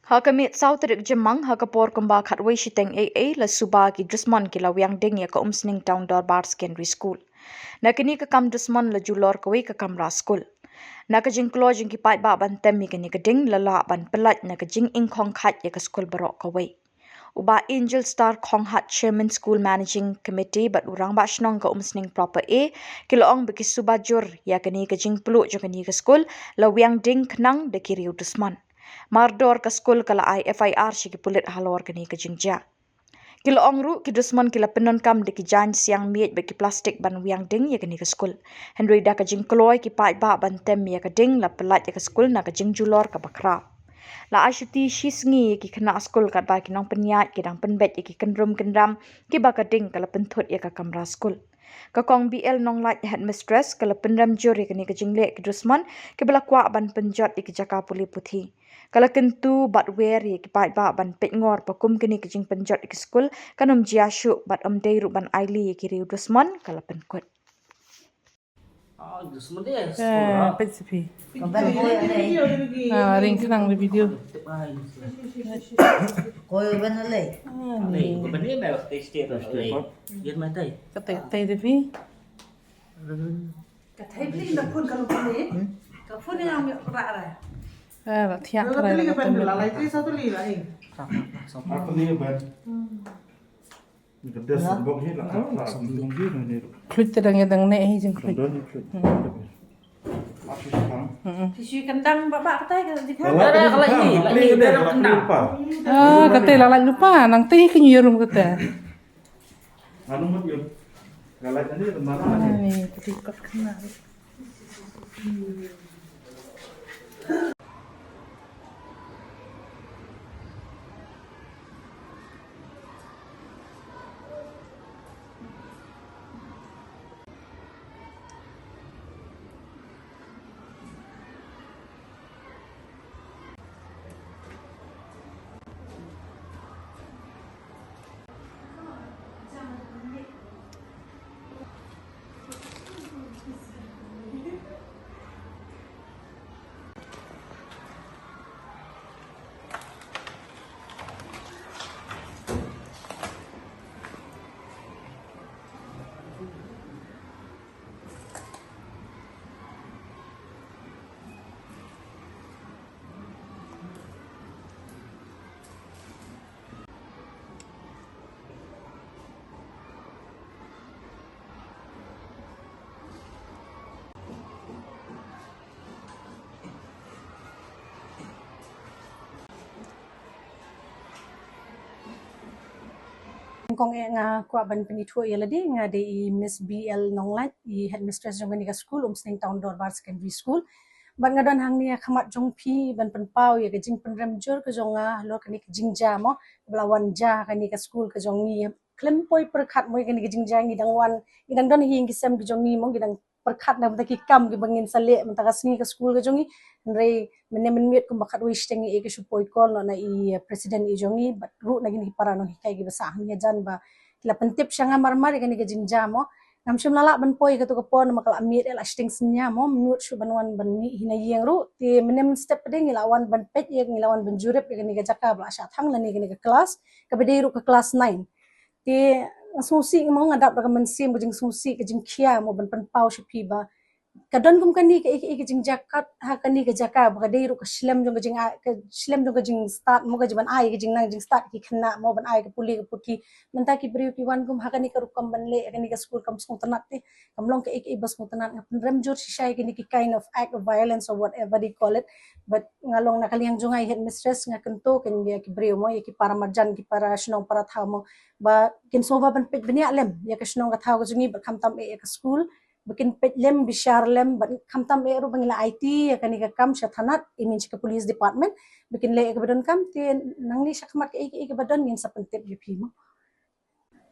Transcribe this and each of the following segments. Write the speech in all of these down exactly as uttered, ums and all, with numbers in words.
Ha ka miet saw tarik Jymmang, ha ka por kumba khatwei shiteng ei ei, la suba ki dusmon ki la wiang ding ïa ka Umsning Town Dorbar Secondary School. Na kane ka kam dusmon la julor kawei ka kamra skul. Na ka jingkloi jong ki paidbah ban tem ïa kane ka ding, la lah ban pyllait na ka jingingkhong khait ïa ka skul baroh kawei. U Bah Angel Star Khonghat, Chairman School Managing Committee bad u Rangbah Shnong ka Umsning Proper A, ki la ong ba ki suba jur ïa kane ka jingpluh jong kane ka skul la wiang ding khnang da ki riew dusmon. Mardor ka skul ka la ai F I R sha ki pulit halor kane ka jingjia. Ki la ong ruh ki dusmon ki la pyndonkam da ki jaiñ siang miej bad ki plastik ban wiang ding ïa kane ka skul. Hynrei da ka jingkloi ki paidbah ban tem ïa ka ding, la pyllait ïa ka skul na ka jingjulor kaba khraw. La ai shuti shi sngi ïa ki khynnah skul katba ki nongpynïaid ki dang pynbeit ïa ki kynrum kynram kiba ka ding ka la pynthut ïa ka kamra skul. Ka Kong B L Nonglait, Headmistress, ka la pynrem jur ïa kane ka jingleh ki dusmon kiba la kwah ban pynjot ïa ki jaka pule puthi. Ka la kyntu bad wer ïa ki paidbah ban peitngor ba kum kane ka jingpynjot ïa ki skul kan ym jia shuh bad ym dei ruh ban ailad ïa ki riew dusmon, ka la pynkut. Eh, peit sa phi. Ah, ring khnang da video. Ah, ni. Ka tei, tei da phi. Ka thei phi na phone ka lu phi. Ka phone ïa nga ra ra. Eh, la thiah ra. Khluit te dang ïa dang ne hi jingkhluit. Phi shu kandang ba ba katai ka dikha. Ah, katai la lait lypa, nangta ka ngi ïarum katai. Ai, ka dei kot khynnah. Kong, eh, nga kwah ban pynithuh ïa lade, nga dei i Miss B L Nonglait, i headmistress jong kane ka skul, Umsning Town Dorbar Secondary School. Bad nga don hangne ha khmat jong phi ban pynpaw ïa ka jingpynrem jur ka jong nga halor kane ka jingjia mo ba la wan jia ha kane ka skul ka jong ngi. Khlem poi pyrkhat mo ïa kane ka jingjia, ngi dang wan, ngi dang don ha ïing ki sem ki jong ngi mo, ngi dang pyrkhat na bynta ki kam kiba ngin sa leh mynta ka sngi ha ka skul ka jong ngi. Hynrei mynne mynmiet kumba khatwei shiteng ei ei ka shu poi call noh na i, eh, president i jong ngi bad ruh na kine ki para nonghikai kiba sah hangne hajan ba ki la pyntip sha nga marmar ïa kane ka jingjia mo. Ngam shym la lah ban poi ha kato ka por namar ka la miet eh la shiteng synñia mo, mynmiet shuh ban wan ban mih hi na ïing ruh. Te mynne mynstep pat de ngi la wan ban peit ïa, ngi la wan ban jurip ïa kane ka jaka ba la shah thang lane kane ka klas kaba dei ruh ka klas nine. Te nga sngewsih mo, nga dap da ka mynsiem ka jingsngewsih ka jingkhia mo ban pynpaw sha phi ba ka don kum kane kaei kaei ka jingjia kat ha kane ka jaka ba ka dei ruh ka shlem jong ka jing, ka shlem jong ka jingstad mo, ka jingban ai ka jingnang jingstad ki khynnah mo, ban ai ka pule ka puthi. Mynta ki briew ki wan kum ha kane ka rukom ban leh ha kane ka skul kam sngewtynnat te, kam long kaei kaei ba sngewtynnat. Nga pynrem jur shisha ïa kine ki kind of act of violence or whatever they call it. But nga long na ka liang jong nga i headmistress, nga kyntu kein ïa ki briew mo, ïa ki para marjan, ki para shnong para thaw mo, ba kin sngewbha ban peit bniah lem ïa ka shnong ka thaw ka jong ngi bad khamtam eh ïa ka skul, ba kin peit lem bishar lem bad khamtam eh ruh ba ngi la aiti ïa kane ka kam sha thanat, I mean sha ka police department, ba kin leh ïa kaba donkam. Te nangne shakhmat kaei kaei kaba don ngin sa pyntip ïa phi mo.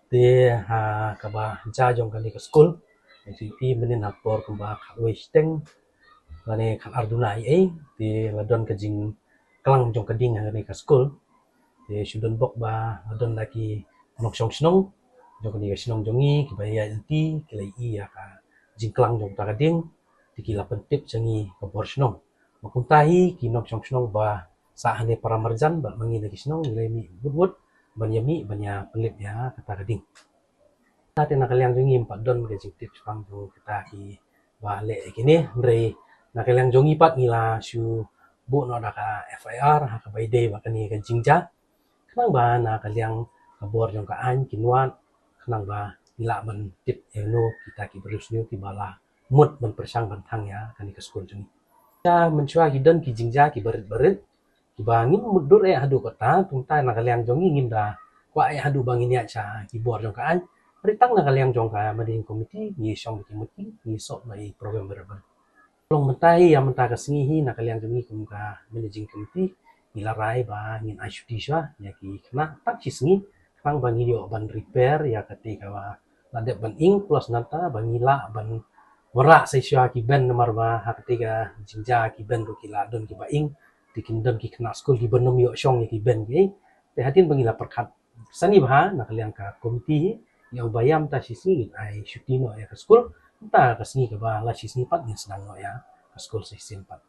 Te ha kaba jia jong kane ka skul, ïa phi mynnin ha por kumba khatwei shiteng lane khatar duna ei ei, te la don ka jingklang jong ka ding ha kane ka skul. Te shu don bok ba la don da ki nongshong shnong jong kane ka shnong jong ngi kiba ïaid lynti, ki la ïohi ïa ka jingklang jong kata ka ding, te ki la pyntip sha ngi ka bor shnong. Ba kumta hi ki nongshong shnong ba Sa hane para marjan bad ma ngi na ki shnong ngi la mih wut wut ban ïa mih ban ïa pynlip ïa kata ka ding. Te na ka liang jong ngi ym pat don ka jingtip shaphang jong kita kiba leh ïa kine, hynrei na ka liang jong ngi pat ngi la shu buh noh da ka F I R ha kaba ïadei bad kane ka jingjia. Khnang ba na ka liang ka bor jong ka aiñ kin wad, khnang ba ngi lah ban tip ïa no kita ki briew sniew kiba la mut ban pyrshang ban thang ïa kane ka skul jong ngi. Te mynshuwa ki don ki jingjia kiba rit ba rit kiba ngim mutdur eh haduh katta, te mynta na ka liang jong ngi ngim da kwah eh haduh ba ngin ïaid sha ki bor jong ka aiñ. Hynrei tang na ka liang jong ka managing committee ngi shong da ki meeting, ngi sot noh ïa ki program ba rit ba rit. Long mynta hi, ïa mynta ka sngi hi na ka liang jong ngi kum ka managing committee ngi la rai ba ngin ai shuti shuwa ïa ki khynnah tang shi sngi, khnang ba ngin ïoh ban repair ïa kata kaba la dep ban ing, plus nangta ba ngi lah ban wanrah sa shuwa ki bench, namar ba ha kata ka jingjia ki bench ruh ki la don kiba ing, te kin don ki khynnah skul kiba nym ïoh shong ïa ki bench ki. Te hadien ba ngi la pyrkhat sani bha na ka liang ka committee hi, ngi ong ba ïa mynta shi sngi ngin ai shuti noh ïa ka skul, mynta ka sngi kaba la shi sngi pat ngin sdang noh ïa ka skul shisien pat.